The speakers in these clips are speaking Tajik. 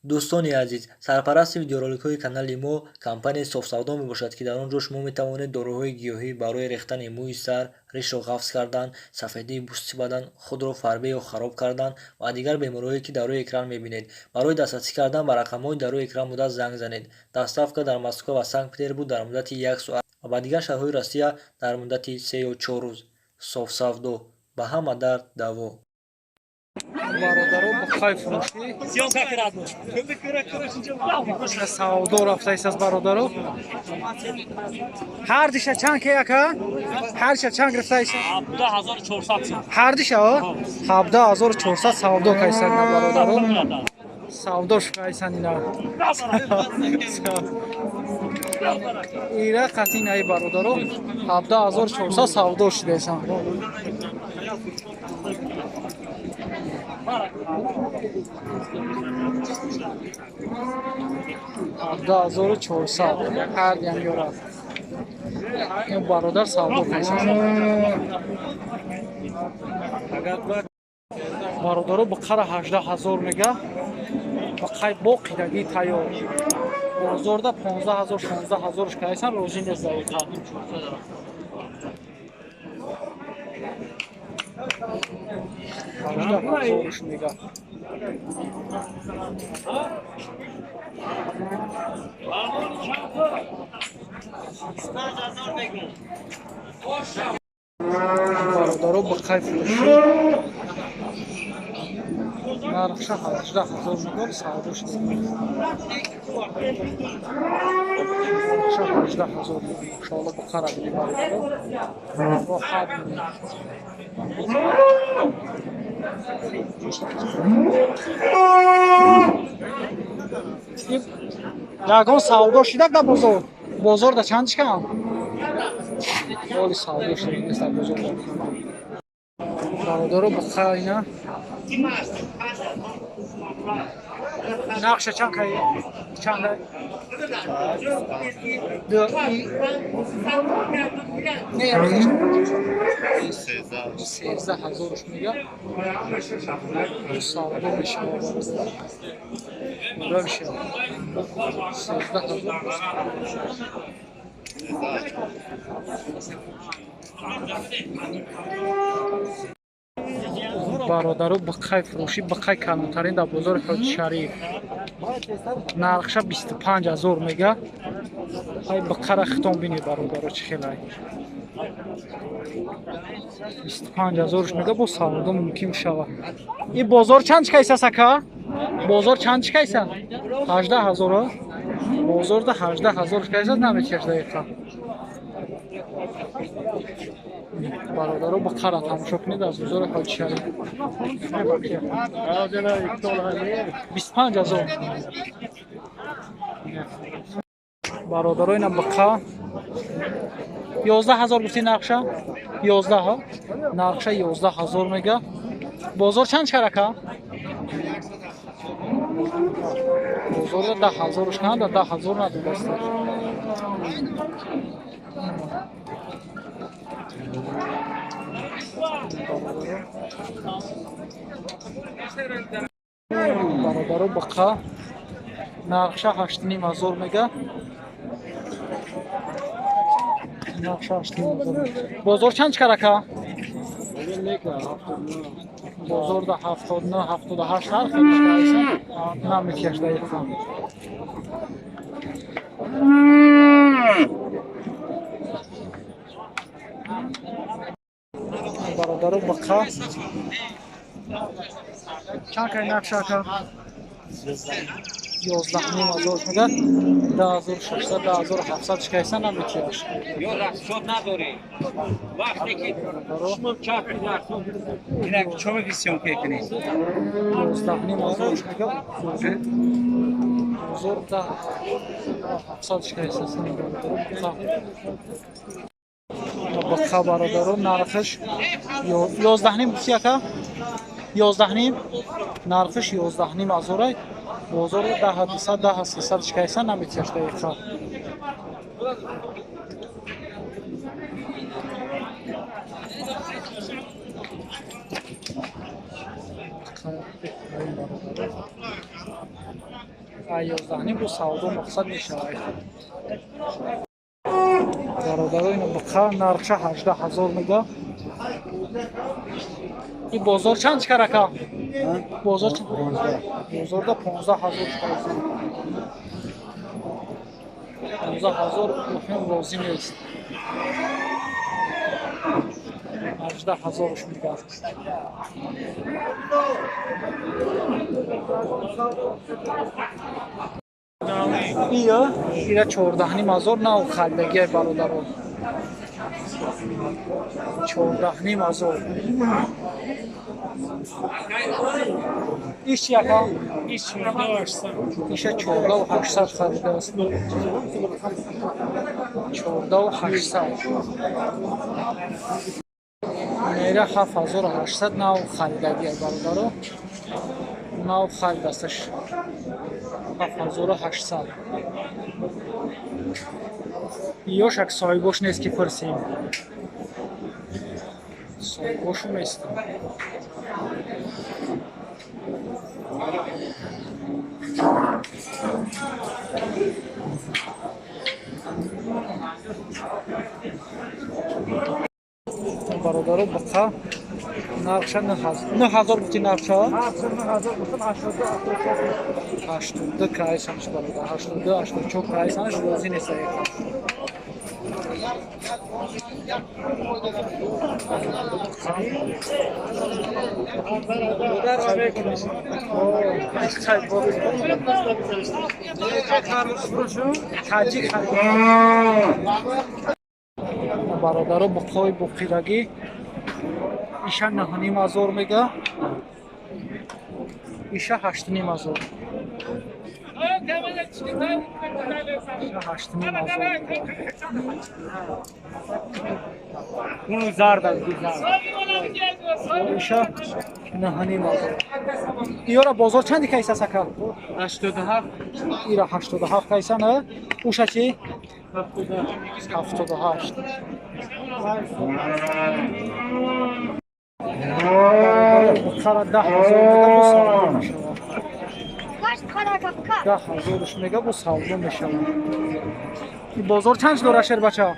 Дӯстони азиз, сарпарасти видеороликҳои канали мо компанияи Софсавдо мебошад, ки дар он ҷо шумо метавонед доруҳои гиёҳӣ барои рехтани мӯи сар, ришро ғафз кардан, сафедии пӯсти бадан, худро фарбе ё хароб кардан ва дигар бемориҳое, ки дар рӯи экран мебинед. Барои дастрасӣ кардан ба рақамҳои дар рӯи экран буда занг занед. Доставка дар Москва ва Санкт-Петербург дар муддати як соат ва ба дигар шаҳрҳои Россия дар муддати 3 ё 4 рӯз. Софсавдо ба ҳама дард даво. Бародаро, бухай фурӯшӣ савдо рафтаист аз бародаро. Ҳар диша чанд ке, ака? Ҳар диша чанд гирифтаист? Ҳар диша 17 400 савдо кайсан ина, бародаро, савдо шукайсан ина. Ира қатъи инаи, бародаро, 17 400 савдо шудайсан. 17 400 ҳар ям ёра ин бародар савдо кайсан. Бародаро, буқара 18 000 мега, бақай боқидагӣ тайёр. Бозорда 15 000, 16 000 кайсан, розӣ нест даиқа. 18 000 мега. Бародаро, бақай фурӯшӣ нархша 18 000 мегӯяд, савдо шуда. Нархша 18 000. Иншоалло, буқара бини, бародаро, роҳат бини. Ягон савдо шидак дар бозор? Бозорда чанд шикам? Оли савдо шуда нест дар бозор, бародаро. Буқа ина нақша чанд кай, чанд? Не, 13 000-ш мега, савдо мешавад, мешавад 13 000. Бародаро, бақай фурӯшӣ, бақай калонтарин дар бозори Ҳоҷи Шариф, нархша 25 000 мега. Ай бақара хитон бини, бародаро, чӣ хелай. 25 000-ш мега, бо савдо мумкин шава. И бозор чанд чикайса, сака? Бозор чанд чикайса? 18 000. Бозорда 18 000 чикайса, наметиаш дақиқа. Бародаро, бақара тамошо кунед аз бозори Ҳоҷи Шариф. 25 000, бародаро. Ина бақа 11 000 гуфти нақша? Ёздаҳ, нархша 11 000 мега. Бозор чанд чарака? Бозорда 10 000-ш канда, 10 000 надодаста. Бародаро, бақа нархша 8 500 мега, нархша 8 500. Бозор чанд чикарака? Бозорда 79, 78 ҳар хел чикаиса, наметиаш дақиқа. Бародаро, бақа чанд кай нархша, ака? 11 500 мега, 10 600, 10 700 чикайса, наметиаш. Ё расчёт надорӣ. Вақте ки шумо чапи инак чо мефисиён кекунӣ? 11 500 мега, бозор 10 700 чикайса. Бақа, бародаро, нархаш 11,5 гуфти, ака? 11,5, нархаш 11 500-ай. Бозор 10 200, 10 300 чикайса, наметиаш дақиқа. 11.5 бо савдо мақсад мешавад. Бародаро, ина буқа нархша 18,000 мега. И бозор чанд чикар ака? Бозор чанд? Бозорда 15,000 чикар. 15,000 муҳим розӣ нест. 18,000 мега. Ия, ира 14,500 нав харидагиай бародарон. 14,500. Иш чи ака? Иш 14,800. Иша 14,800 харидааст. 14,800. Ира 7,800 нав харидагиай бародарон. Нав харидасташ. 7,800. Ёшак соҳибош нест ки пурсем. Соҳибошу нест. Бародаро, буқа нархша 9,000 гуфти нархша? 82 кайсанш бародар, 82, 84 кайсанш розӣ нест. Бародаро, буқҳои буқирагӣ иша 9,500 мега, иша 8,500. 8,500. Зард аст, зард. Иша 9,500. Иёра бозор чанди кайса сака? 87. Ира 87 кайса, на? Уша чи? 78. Буқара 10,000 мега бо савдо мешавад. 10,000 мега бо савдо мешавад. Бозор чанд дора шербача?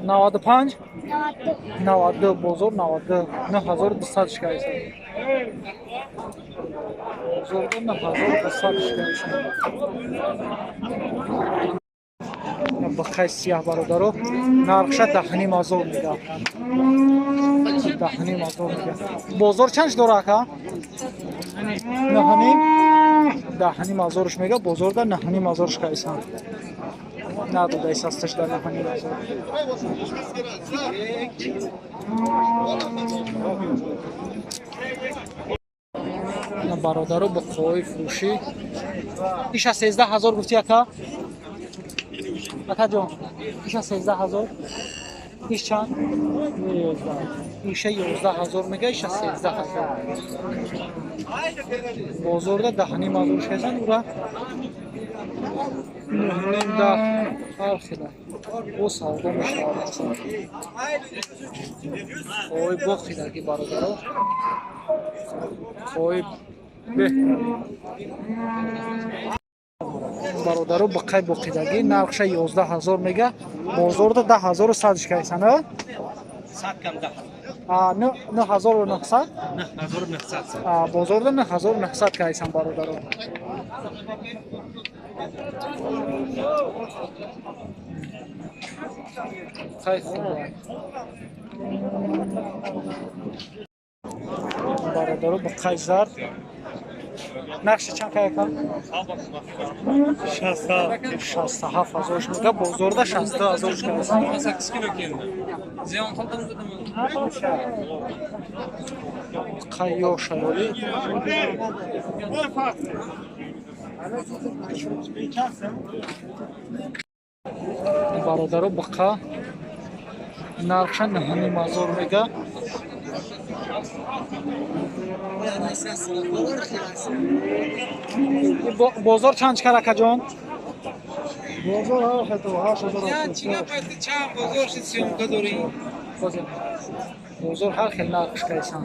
95? 92. Бозор 92. 9200 шикайса. Бозорда 9200 шикайса. Бақай сияҳ бародаро, нархша 10,500 мега. 10,500 мега. Бозор чанд дора ака? 9.5? 10,500 мега, бозорда 9,500 шикайса. Надодай састаш дар 9,500. Бародаро, буқҳои фурӯшӣ иша 13,000 гуфти ака? Ака ҷон, иша 13,000. Иш чанд? Иша 11,000 мега, иша 13,000. Бозорда 10,500 шкайсан, ура 9.5 10 ҳар хела. Бо савдо мешавад. Ой, боқидаги бародаро. Ой, бе. Бародаро, бақай боқидагӣ нархша 11,000 мега, бозорда 10,100 шкайсан, а? 100 кам 10. А, 9900? 9900. А, бозорда 9900 кайсан бародаро. Хай хуб. Бародаро, бақай зард нархша чанд кай ака? 67,000 мега, бозорда 62,000 шкайсан. 8 kilo keldi. Ziyon qildim dedim. Бақай ёшаёли. Бародаро, буқа нархша 9,500 мега. Бозор чанд чикар акаҷон? Бозор ҳар хел Чанд бозор шид съёмка дорӣ? Бозор ҳар хел нарх кайсан.